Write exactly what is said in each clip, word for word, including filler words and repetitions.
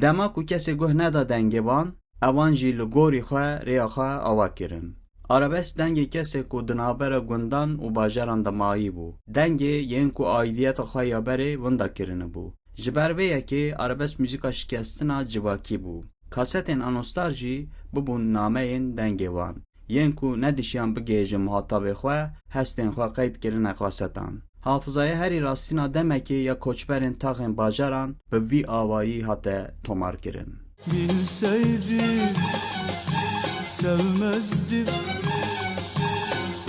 Dema ku kesê guh neda dengê wan, ewan jî li gorî xwe rêya xwe ava kirin. Arabesk dengê kesê ku di navbera gundan û bajaran de mayî bû. Dengê yên ku aîdiyeta xwe ya berê winda kirinibû. Ji ber vê yekê arabesk muzîka şikestina civakî bû. Kasetên Anostar jî bibûn nameyên dengê wan. Yên ku nedişiyan bigihêjin muhatabê xwe, hestên xwe qeyd kirine kasetan. Hafizaya herî rastîna demekê ya koçberên taxên bajaran bi vî awayî hate tomarkirin. Bilseydim, sevmezdim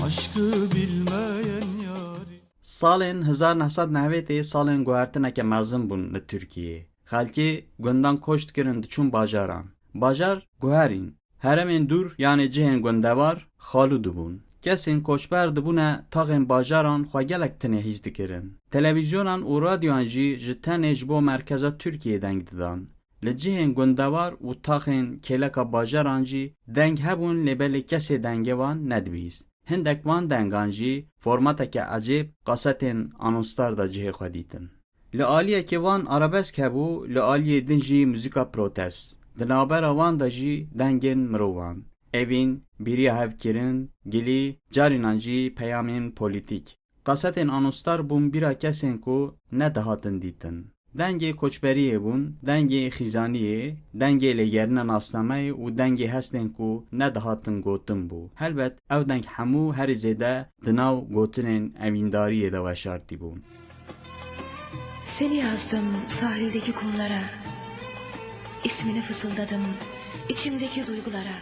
aşkı bilmeyen yari. Salên hezar neh sed nehwêtê salên guhertineke mezin bûn li Tirkiyeyê. Xelkê gundan koç dikirin, diçûn bajaran. Bajar guherîn. Heremên dûr, yanê cihên gundewar, xalû dibûn. Kesên koçber dibûne taxên bajaran xwe gelek tinê hîs dikirin. Televîzyonan û radyoyan jî ji tenê ji bo merkeza Tirkiyeyê deng didan. Li cihên gundewar û taxên kêleka bajaran jî deng hebûn, lê belê kesê dengê wan nedibihîst. Hindek van dengan jî formateke ecêb kasetên Anostar de cihê xwe dîtin. Li aliyekê van arabesk hebû, li aliyê din jî muzîka protest. Di navbera wan de jî dengên mirovan. Evîn, bîriya hevkirin, gilî, carînan jî peyamên polîtîk. Kasetên Anostar bûn bîra kesên ku nedihatin dîtin. Dengê koçberiyê bûn, dengê xîzaniyê, dengê lêgerîna nasnameyê û dengê hestên ku nedihatin gotin bû. Helbet ev deng hemû herî zêde di nav gotinên evîndariyê de veşartî bûn. Seni yazdım sahildeki kumlara. İsmini fısıldadım içimdeki duygulara.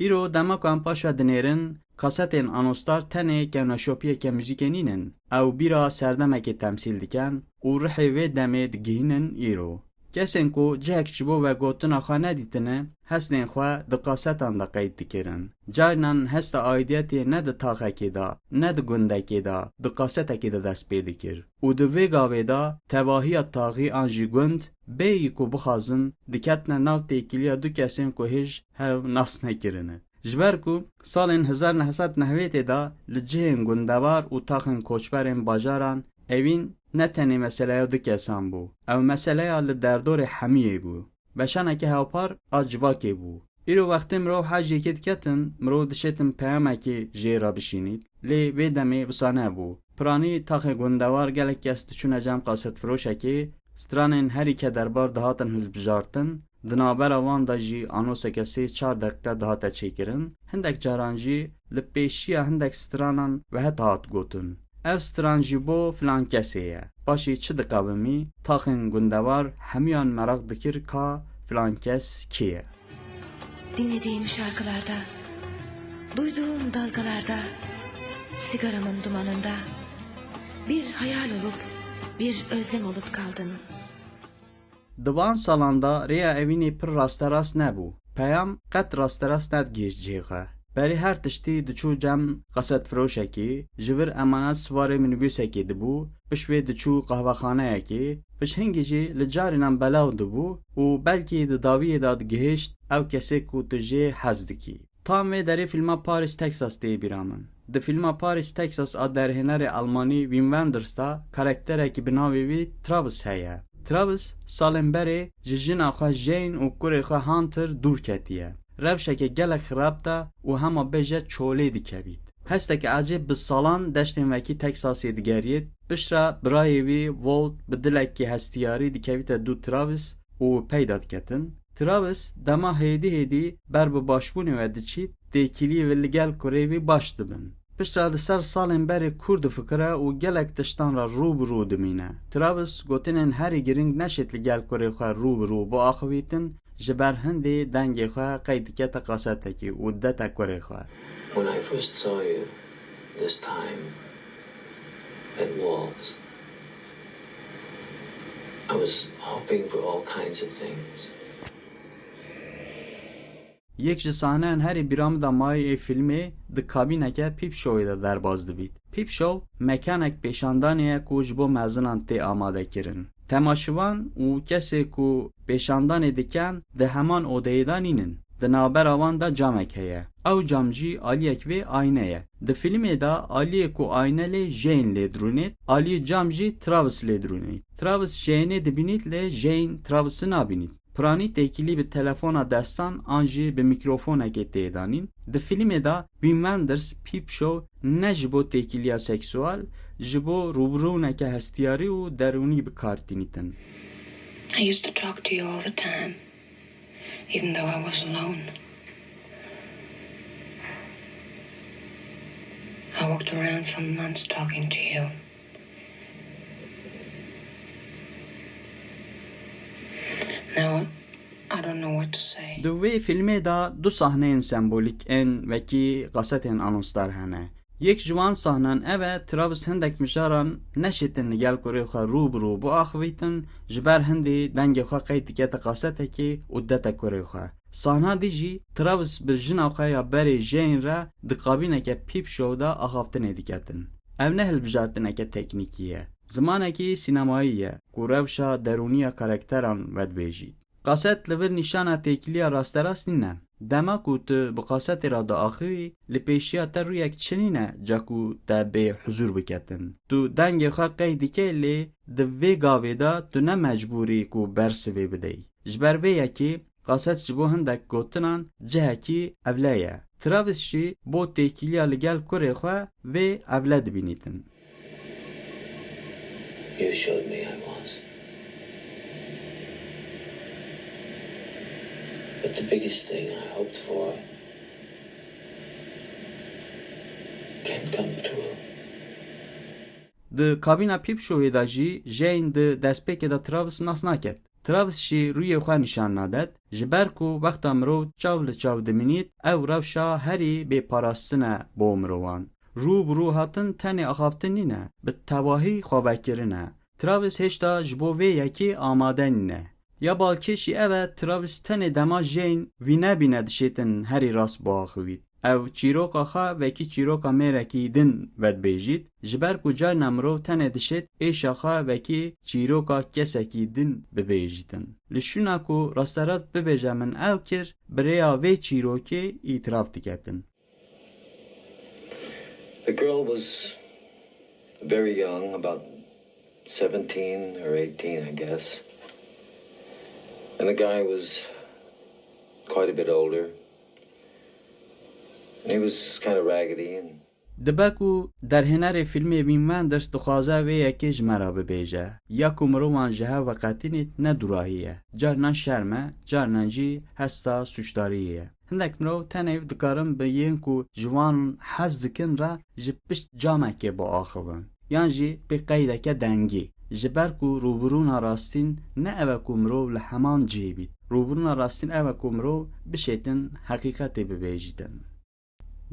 Îro dema ku em paş ve dinêrin, kasetên Anostar tenê kewneşopiyeke muzîkê nînin. Ew bîra serdemekê temsîl dikin û rihê vê demê digihînin îro. Kesên ku cihek ji bo vegotina xwe nedîtine, hestên xwe di kasetan de qeyd dikirin. Carinan hesta aîdiyetê ne di taxekê de, ne di gundekê de, di kasetekê de dest pê dikir. Û di vê gavê de tevahiya taxî an jî gund, bêyî ku bixwazin, diketine nav têkiliya du kesên ku hêj hev nas nekirine. Ji ber ku salên hezar neh sed nehwêtê de li cihên gundewar û taxên koçberên bajaran evîn ne tenê meseleya du kesan bû. Ew meseleya li derdorê hemiyê bû. Weşaneke hewpar a civakê bû. Îro wextê mirov hej yekê diketin, mirov dişêtin peyamekê jê re bişînît. Lê vê demê wisa nebû. Piranî taxê gundewar gelek kes diçûne cem qasetfiroşekê, stranên herî kederbar dihatin hilbijartin, di navbera wan de jî anoseke sê çar deqîqe dihate çêkirin, hindek caran jî li pêşiya hindek stranan vehet hat gotin, ev stran ji bo filan kesê ye. Paşê çi diqewimî, taxên gundewar hemiyan meraq dikir ka filan kes kê ye. Dinlediğim şarkılarda, duyduğum dalgalarda, sigaramın dumanında bir hayal olup, bir özlem olup kaldın. Di van salan de rêya evînê pir rasterast nebû. Peyam qet rasterast nedigihîşt cihê xwe. Berî her tiştî diçû cem qasetfiroşekî, ji vir emanet sivarê minîbûsekê dibû, pişt vê diçû qehwexaneyekê, pişt hingî jî li carînan belav dibû û belkî di dawiyê de digihîşt ew kesê ku tu jê hez dikî. Tam vê derê fîlma Paris, Texas tê bîra min. Di fîlma Paris, Texas a derhênerê Almanî Wim Wenders de karakterekî bi navê wî Travis heye. Travis salên berê ji jina xwe Jane û kurê xwe Hunter dûr ketiye. Rewşeke gelek xirab de û hema bêje çolê dikevît. Hesteke ecêb bi salan deştên wekî Texasê digeriyêt. Piştre birayê wî Walt bi dilekî hestiyarî dikevîte dû Travis û peyda diketin. Travis dema hêdî hêdî ber bi başbûnê we diçît, têkiliyê wî li gel kurê wî baş dibin. Piştre li ser salên berê kûr difikire û gelek tiştan re rû bi rû dimîne. Travis gotinên herî girîng neşêt li gel kurê xwe rû bi rû biaxivîtin, ji ber hindê dengê xwe qey dikete kasetekê û didete kurê xwe. When I first saw you this time at Waltz, I was hoping for all kinds of things. Yek ji sahneyan herî bîra min de mayî ê fîlmê di kabîneke Peep Showê de derbas dibît. Peep Show mekanek pêşandanê ye ku ji bo mezinan tê amade kirin. Temaşivan û kesê ku pêşandanê dikin di heman odeyê de nînin. Di navbera wan de camek heye. Ew cam jî aliyek vê ayne ye. Di filmê de aliyê ku ayne lê Jane lê dirûnêt, aliyê cam jî Travis lê dirûnêt. Travis Janeê dibînît, lê Jane Travisî nabînît. Piranî têkilî bi telefona destan an jî bi mîkrofonekê tê danîn. Di filmê de Wim Wenders Peep Show ne ji bo têkiliya seksual, ji bo rûbirûneke hestiyarî û derûnî bi kar tînîtin. I used to talk to you all the time, even though I was alone. I walked around for months talking to you. Now, I don't know what to say. Di wê filmê de du sahneyên sembolîk ên wekî kasetên anonsdar hene. Yek ji wan sahnan ev e, Travis hindek mijaran neşêtin li gel kurê xwe rû bi rû biaxivîtin, ji ber hindê dengê xwe qey dikete kasetekê û didete kurê xwe. Sahna dî jî Travis bi jina xwe ya berê Jane re di kabîneke Peep Show de axaftinê diketin. Ev ne hilbijartineke teknîkî ye. Zimanekî sînemayî ye ku rewşa derûnî ya karakteran vedibêjî. Kaset li vir nîşana têkiliya rasterast nîne. Dema ku tu bi kasetê re diaxivî, li pêşiya te rûyek çi nîne, ca ku te bê huzûr biketin. Tu dengê xwe qey dike, lê di vê gavê de tu ne mecbûr î ku bersivê bidey. Ji ber vê yekê, kaset ji bo hindek gotinan cihekî evle ye. Travis jî bo têkiliya li gel kurê xwe vê evle dibînîtin. You showed me I was. But the biggest thing I hoped for can't come true. Di kabîna Peep Showê de jî Jane di destpêkê de Travis nas naket. Travis jî rûyê xwe nîşan nadet, ji ber ku wexta mirov çav li çav dimînît, ew rewşa herî bêparastin e bo mirovan. Rû bi rû hatin tenê axaftin nîne, bi tevahî xwevekirin e. Travis hêşta ji bo vê yekê amade nîne. Ya balkêş jî ev e, Travis tenê dema Jane wî nebîne dişêtin herî rast biaxivît. Ew çîroka xwe wekî çîroka mêrekî din vedibêjît, ji ber ku carna mirov tenê dişêt êşa xwe wekî çîroka kesekî din bibêjîtin. Li şûna ku rasterast bibêje min ew kir, bi rêya vê çîrokê îtiraf diketin. The girl was very young, about seventeen or eighteen, I guess. And the guy was quite a bit older. And he was kind of raggedy and Dibe ku derhênerê filmê Wim Wenders dixwaze vê yekê ji me re bibêje. Ya ku mirovan ji hev veqetînît ne dûrahî ye. Carnan şerm e, carnan jî hesta sûcdariyê ye. Hindek mirov tenê dikarin bi yên ku ji wan hez dikin re ji pişt camekê biaxivin. Yan jî bi qeydeke dengî. Ji ber ku rûbirûna rastîn ne ev e ku mirov li heman cihê bît. Rûbirûna rastîn ev e ku mirov bişêtin heqîqetê bibêjîtin.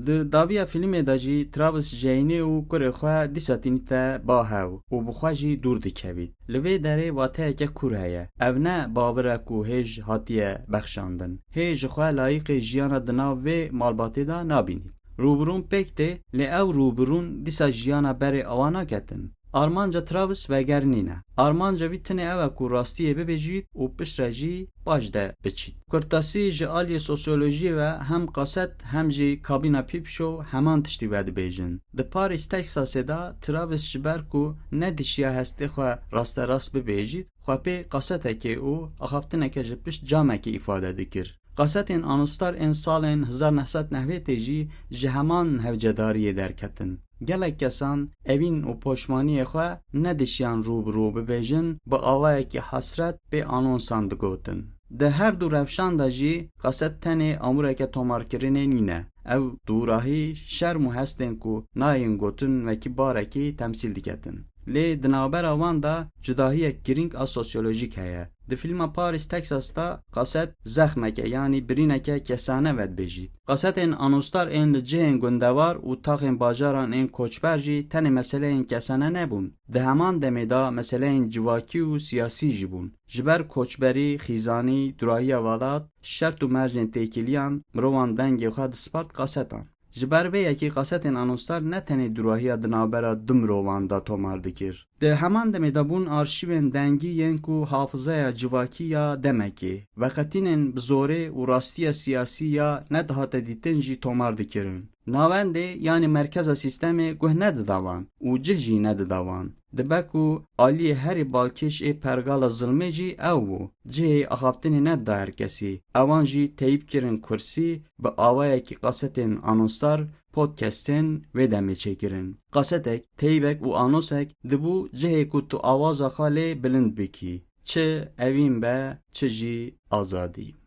Di dawiya filmê de jî Travis Janeê û kurê xwe dîsa tînîte ba hev û bi xwe jî dûr dikevît. Li vê derê wateyeke kûr heye. Ev ne bavir e ku hêj hatiye bexşandin. Hê ji xwe layîqê jiyana di nav vê malbatê de nabînît. Rûbirûn pêk tê, lê ew rûbirûn dîsa jiyana berê awa naketin. Armanca Travis veger nîne. Armanca wî tenê ew e ku rastiyê bibêjît û piştre jî paş de biçît. Kurtasî ji aliyê sosyolojiyê ve hem kaset hem jî kabîna Peep Show heman tiştî vedibêjin. Di Paris, Texasê de Travis ji ber ku nedişiya hestê xwe rasterast bibêjît, xwe pê kasetekê û axaftineke ji pişt camekê îfade dikir. Kasetên anostar ên salên hezar neh sed nehwêtê jî ji heman hewcedariyê derketin. Gelek kesan evîn û poşmaniyê xwe nedişiyan rû bi rû bibêjin, bi awayekî hesret pê anonsan digotin. Di her du rewşan de jî kaset tenê amûreke tomarkirinê nîne. Ew dûrahî, şerm û hestên ku nayên gotin wekî barekî temsîl diketin. Lê di navbera wan de cudahiyek girîng a sosyolojîk heye. Di fîlma Paris, Texas de kaset zexmeke, yanî birîneke kesane vedibêjît. Kasetên anostar ên li cihên gundewar û taxên bajaran ên koçber jî tenê meseleyên kesane nebûn. Di heman demê de meseleyên civakî û siyasî jî bûn. Ji ber koçberî, xîzanî, dûrahiya welat, şert û mercên têkiliyan mirovan dengê xwe dispart kasetan. Ji ber vê yekê kasetên anostar ne tenê dûrahiya di navbera du mirovan de tomar dikir. Di heman demê de bûn arşîvên dengî yên ku hafizeya civakî ya demekê, veqetînên bi zorê û rastiya siyasî ya nedihate dîtin jî tomar dikirin. Navendê, yanî merkeza sîstemê guh nedida wan û cih jî nedida wan. Dibe ku aliyê herî balkêş ê pergala zilmê jî ew bû. Cihê axaftinê nedida her kesî. Ewan jî teyîb kirin kursî, bi awayekî kasetên anonsdar, podcastên wê demê çêkirin. Kasetek, teyîbek û anosek dibû cihê ku tu awaza xwe lê bilind bikî. Çi evîn be, çi jî azadî.